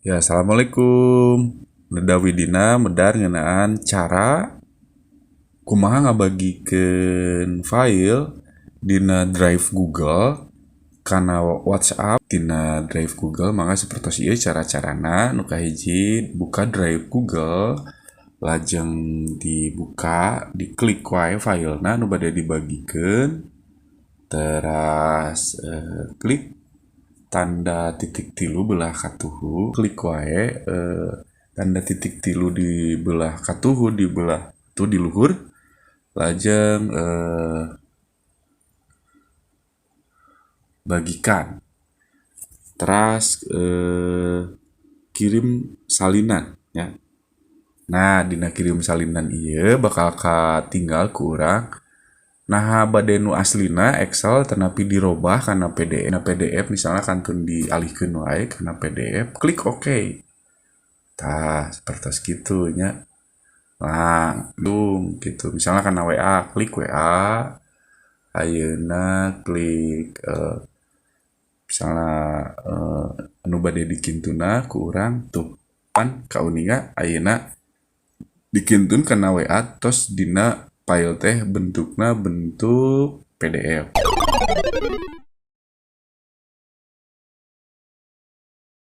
Ya, assalamualaikum. Neda Widina medar ngeunaan cara kumaha ngabagikeun file dina Drive Google kana WhatsApp tina Drive Google. Mangga sapertos ieu cara-carana. Nu kahiji, buka Drive Google, lajeng dibuka, diklik wae filena nu bade dibagikeun, teras klik tanda titik tilu belah katuhu, klik wae tanda titik tilu di belah katuhu, di belah tuh di luhur, lajeng bagikan, teras kirim salinan ya. Nah, dina kirim salinan ieu bakal katinggal ku urang nah bade nu aslina Excel tetapi dirobah kana PDF. Nah, PDF misalnya kantun dialihkeun wae kana PDF, klik OK. Tah, seperti kitu nya. Nah, dung gitu. Misalnya kana WA, klik WA. Ayeuna klik misalnya anu bade dikintuna ku urang tuh, pan kauninga ayeuna dikintun kana WA, tos dina file teh bentukna bentuk PDF.